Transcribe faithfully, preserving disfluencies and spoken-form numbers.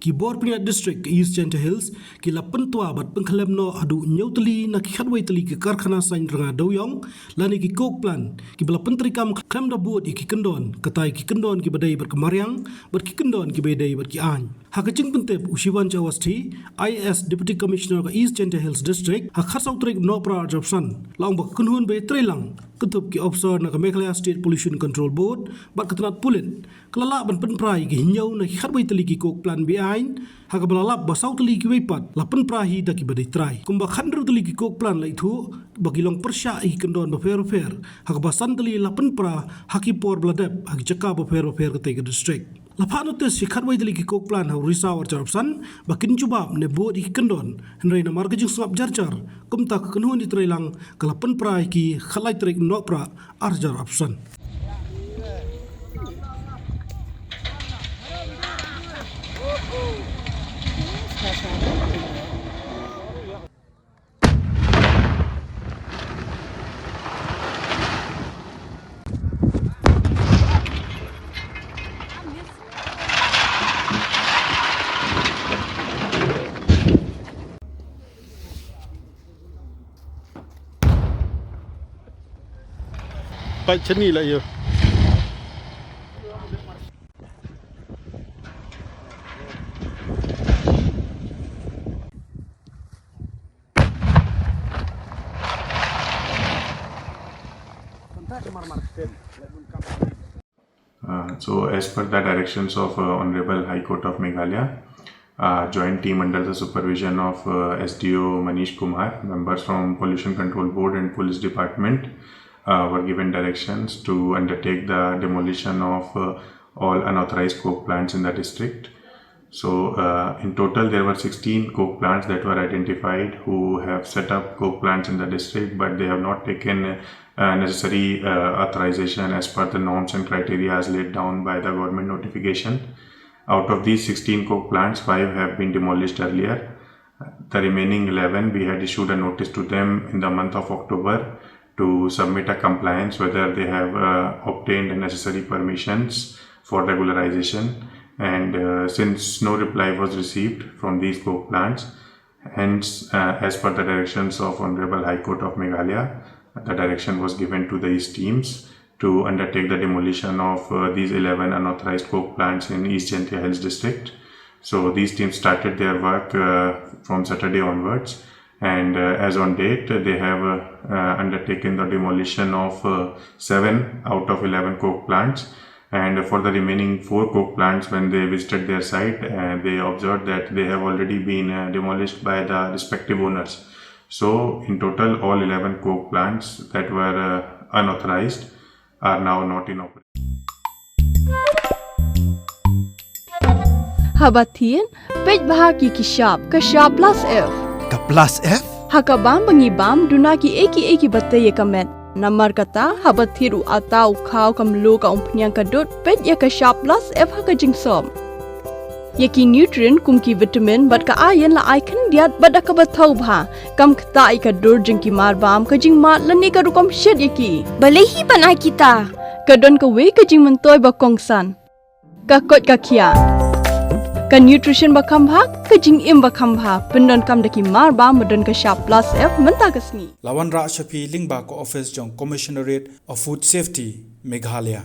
Ki bor pynïaid district ka East Jaintia Hills ki la pyntwa bad pynkhlem noh haduh hynñiew tylli na ki khatwei tylli ki karkhana saiñ rnga dewiong lane ki coke plant kiba la pyntreikam khlem da bud ïa ki kyndon, kata ïa ki kyndon kiba dei bad ka mariang bad ki kyndon kiba dei bad ki aiñ. Ha ka jingpyntip u Shivansh Awasthi, I A S Deputy Commissioner ka East Jaintia Hills District, ha khatsaw tarik Nohprah arphew san, la ong ba ka kynhun ba ïatreilang kynthup ki ophisar na ka Meghalaya State Pollution Control Board bad ka tnat pulit ka la lah ban pynpra ïa ki hynñiew na ki khatwei tylli ki coke plant be-aiñ, ha kaba la lap ba saw tylli kiwei pat la pynpra hi da kiba dei trai. Kumba khathynriew tylli ki coke plant la ithuh ba ki long pyrshah ïa ki kyndon bapher bapher, ha kaba san tylli la pynpra ha ki por ba la dep ha ki jaka bapher bapher katei ka district. La phah notis ïa ki khatwei tylli ki coke plant ha u Risaw arphew san ba kin jubab ne bud ïa ki kyndon, hynrei namar ka jingsngap jar jar, kumta ka kynhun ïatreilang ka la pynpra ïa ki ha ka khatlai tarik Nohprah arphew san. Pait shane la ïa. Uh, so, as per the directions of, uh, Honorable High Court of Meghalaya, uh, joint team under the supervision of, uh, S D O Manish Kumar, members from Pollution Control Board and Police Department, uh, were given directions to undertake the demolition of, uh, all unauthorized coke plants in the district. So, uh, in total, there were sixteen coke plants that were identified who have set up coke plants in the district, but they have not taken, uh, necessary, uh, authorization as per the norms and criteria as laid down by the government notification. Out of these sixteen coke plants, five have been demolished earlier. The remaining eleven, we had issued a notice to them in the month of October to submit a compliance whether they have, uh, obtained the necessary permissions for regularization. And, uh, since no reply was received from these coke plants, hence, uh, as per the directions of Honorable High Court of Meghalaya, the direction was given to these teams to undertake the demolition of, uh, these eleven unauthorized coke plants in East Jaintia Hills District. So these teams started their work, uh, from Saturday onwards, and, uh, as on date, they have, uh, uh, undertaken the demolition of, uh, seven out of eleven coke plants. And for the remaining four coke plants, when they visited their site, uh, they observed that they have already been, uh, demolished by the respective owners. So, in total, all eleven coke plants that were, uh, unauthorized are now not in operation. Haba thied, peit bha ïa ki shap, ka shap plus F. Ka plus F? Ha ka bam ba ngi bam, duna kiei kiei kiba tei ïa ka met. Namar kata, haba thied u atta, u khaw, ka mluh, ka umphniang, ka dud, peit ïa ka shap plus F ha ka jingsop. Ïa ki nutrient kum ki vitamin bad ka iron la ai khyndiat bad da kaba thaw bha. Kam ktah ïa ka dur jong ki marbam, ka jingmad lane ka rukom shet ïa ki. Balei hi ban ai kita? Ka don kawei ka jingmyntoi ba kongsan. Ka koit ka khiah. Ka nutrition ba kham bha, ka jingim ba kham bha. Pyndonkam da ki marbam ba don ka shap plus F mynta ka sngi. La wanrah sha phi lyngba ka office jong Commissionerate of Food Safety, Meghalaya.